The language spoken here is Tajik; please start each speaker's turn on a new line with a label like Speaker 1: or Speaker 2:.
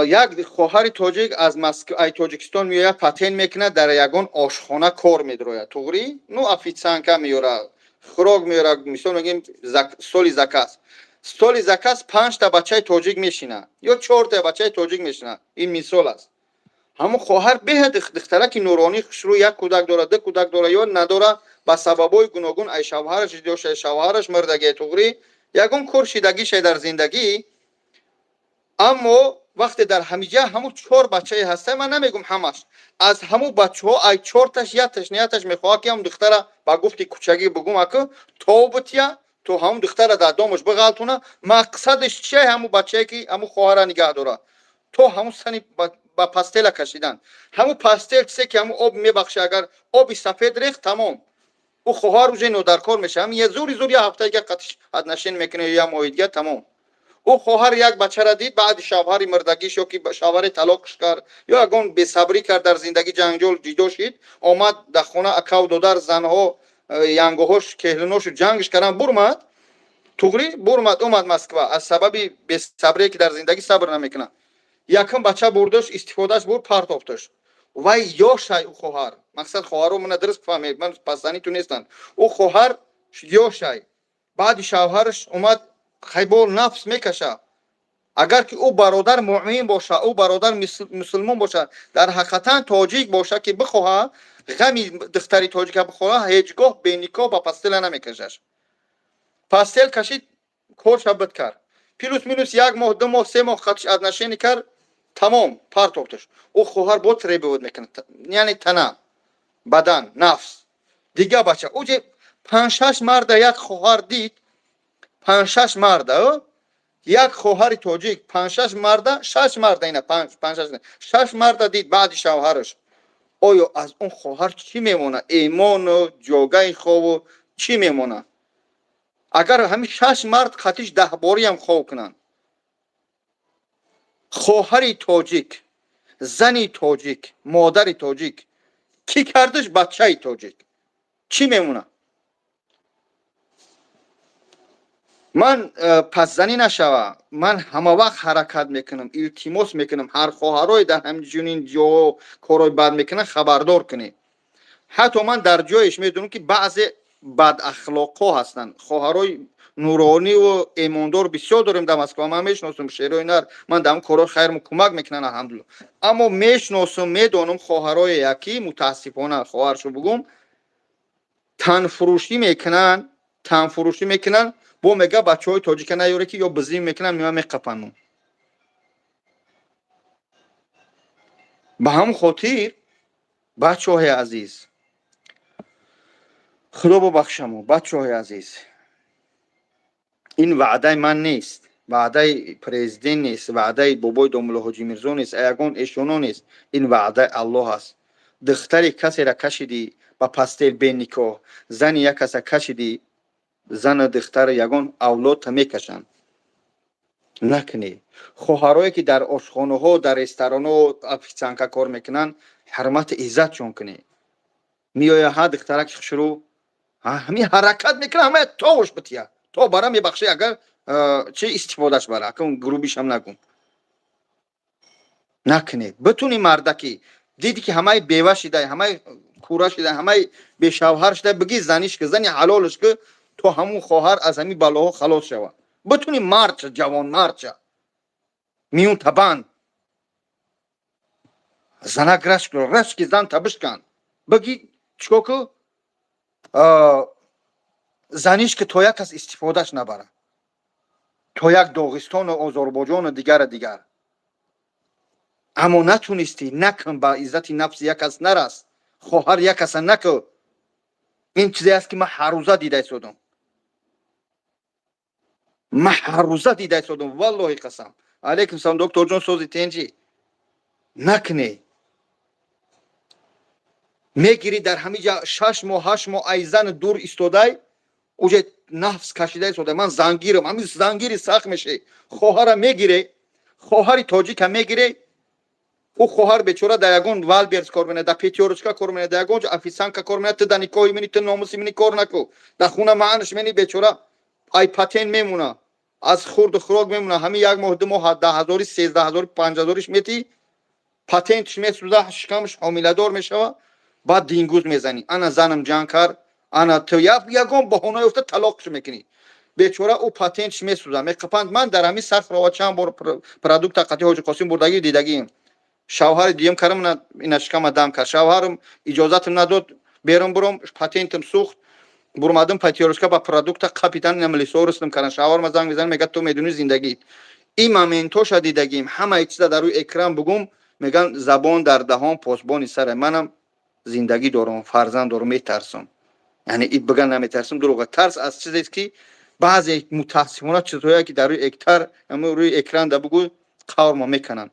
Speaker 1: Як хоҳари тоҷик аз ай Тоҷикистон меояд, патент мекунад, дар ягон ошхона кор медрояд, туғрӣ, ну, официантка меёрад, хӯрок меёрад. Мисол мегӯем, столи заказ, столи заказ панҷта бачаи тоҷик мешинад ё чорта бачаи тоҷик мешинад, ин мисол аст. Ҳамун хоҳар беҳад духтараки нуронӣ, хушрӯ, як кӯдак дорад, ду кӯдак дорад ё надорад, ба сабабҳои гуногун ай шавҳараш ҷудо шуда, шавҳараш мурдагӣ, туғрӣ, ягон кор шидагише дар зиндагӣ. Аммо вақте дар ҳамиҷа ҳамун чор бачае ҳаста, ман намегум ҳамаш, аз ҳамун бачаҳо ай чорташ якташ нияташ мехоҳад, ки ҳамун духтара, ба гуфти кӯчагӣ бугум, аку тобутия, то ҳамун духтара дар домаш биғалтона. Мақсадаш чия? Ҳамун бачае, ки ҳамун хоҳара нигаҳ дорад, то ҳамун сани ба постела кашидан. Ҳамун постель чизе, ки ҳамун об мебахша, агар оби сафед рехт, тамом, ӯ хоҳар уже нодаркор мешава. Ҳамин зури зур як ҳафта дига қатиш отношение мекунад ё як моҳи дига, тамом. Ӯ хоҳар як бачара дид, баъди шавҳари мурдагиш ё ки шавҳари талоқш кард ё ягон бесабрӣ кард дар зиндагӣ, ҷанҷол, ҷидо шид, омад дар хона, акаву додар, занҳо, янгоҳош, кеҳлиношу ҷангш кардан, бурмад, туғрӣ, бурмад, омад Москва. Аз сабаби бесабрие, ки дар зиндагӣ сабр намекунад, якум бача бурдаш, истифодааш бурд, партофташ. Вай ёшай, ӯ хоҳар, мақсад, хоҳаро мана дуруст фаҳмед, ман пасзани ту нестам, ӯ хоҳар ёшай, баъди шавҳараш омад, хайбол нафс мекаша. Агар ки ӯ бародар муъмин боша, ӯ бародар мусулмон боша, дар ҳақиқатан тоҷик боша, ки бихоҳа ғами духтари тоҷика бихоҳа, ҳеҷ гоҳ беникоҳ ба постела намекашаш. Постель кашид, корша бит кард, плюс минус як моҳ, 2 моҳ, 3 моҳ қатиш отношение кард, тамом, партофташ. Ӯ хоҳар бо требовать мекунад, яъне тана, бадан, нафс, дига бача. Уҷе панҷ-шаш марда як хоҳар дид, панҷ-шаш марда як хоҳари тоҷик, панҷ-шаш марда, шаш марда, ина панҷ-шаш, шаш марда дид баъди шавҳараш. Оё аз он хоҳар чӣ мемонад? Эмону ҷогаи хову чӣ мемонад, агар ҳамин шаш мард қатиш даҳбориам хов кунанд? Хоҳари тоҷик, зани тоҷик, модари тоҷик, кӣ кардаш, бачаи тоҷик, чӣ мемонад? Ман пасзанӣ нашава, ман ҳама вақт ҳаракат мекунам, илтимос мекунам, ҳар хоҳарое дар ҳамчунин ҷоҳо корҳои бад мекунанд, хабардор кунед. Ҳатто ман дар ҷоеш медонам, ки баъзе бадахлоқҳо ҳастанд. Хоҳарои нурониву эмондор бисёр дорем дар Москва, ман мешиносам, шерои нар, ман дар корҳои хайрмо кӯмак мекунанд, алҳамдулилла. Аммо мешиносам, медонам хоҳарое ки мутаассифона, хоҳаршо бугум, танфурӯшӣ мекунанд, танфурӯшӣ мекунанд. Бо мега бачаҳои тоҷика наёре, ки ё бизим мекунанд, меоян меқапанмон. Ба ҳамон хотир, бачаҳои азиз, худо бубахшамо, бачаҳои азиз, ин ваъдаи ман нест, ваъдаи президент нест, ваъдаи бобои домулло Ҳоҷи Мирзо нест, ягон эшоно нест, ин ваъдаи Аллоҳ аст. Духтари касера кашидӣ ба постель беникоҳ, зани як каса кашидӣ, зану духтари ягон авлодта мекашанд. Накунӣ. Хоҳарое, ки дар ошхонаҳо, дар ресторанҳо официантка кор мекунанд, ҳурмату иззатшон кунӣ. Меоя ҳа духтараки хушрӯ, ҳамин ҳаракат мекунад, ҳамая товуш бития, то бара мебахши, агар чи истифодаш бара, акун грубишам нагум. Накунед. Битуни мардаки диди, ки ҳамаи бева шидай, ҳамаи кура шидай, ҳамаи бешавҳар шидай, биги заниш ки, зани ҳалолш ки, то ҳамун хоҳар аз ҳамин балоҳо халос шавад. Битуни мардча, ҷавонмардча, миюн табанд, занак рашк, рашки зан табишкан, биги чико ку, заниш ки, то як кас истифодаш набара, то як Доғистону Озарбойҷону дигара дигар. Аммо натунистӣ, накун, ба иззати нафси як кас нарас, хоҳар як каса наку. Ин чизе аст, ки ман ҳаррӯза дида истодам, ман ҳаррӯза дида истодам, валлоҳи қасам. Алейкум салом, докторҷон, сози тенҷи. Накунӣ. Мегирӣ, дар ҳамин ҷа 6 моҳ, 8 моҳ ай зан дур истодай, уже нафс кашида истодай, ман зангирам, ҳамин зангири сахт мешавӣ. Хоҳара мегире, хоҳари тоҷика мегире, ӯ хоҳар бечора дар ягон Вайлдберриз кор менад, дар Пятёрочка кор менад, дар ягон ҷо официантка кор менад. Ту дар никоҳи мени, ту номуси мени кор наку, дар хуна маънаш мени, бечора ай патент мемона. Аз хурду хӯрок мемона. Ҳамин як моҳ, 2 моҳ, 10 ҳазори, 13 ҳазори, 5 ҳазориш метӣ, патентш месӯза, шикамаш ҳомиладор мешава. Баъд дингуз мезанӣ: ана занам ҷанг кард, ана ту ягон баҳона ёфта талоқш мекунӣ. Бечора, ӯ патентш месӯза, меқапанд. Ман дар ҳамин Сахрова чанд бор продукта қати Ҳоҷи Қосим бурдагӣ дидагием. Шавҳари дуюм кардам, ина шикама дам кард. Шавҳарам иҷозатам надод берун буром, патентам сӯхт. Бурмадим Пятёрочка, ба продукта капитан намлисорустам кардан. Шавҳарма занг мезанам, мега: «Ту медуни зиндагӣ». Ин моментоша дидагим. Ҳамаи чиза дар рӯи экран бугум, меган: забон дар даҳон посбони сара. Манам зиндагӣ дорам, фарзанд дорам, метарсам. Яъне и биган наметарсам, дурӯға. Тарс аз чизест, ки баъзе, мутаассифона, чизҳое, ки дар рӯи эктар, рӯи экран да бугӯ, қаврма мекунанд.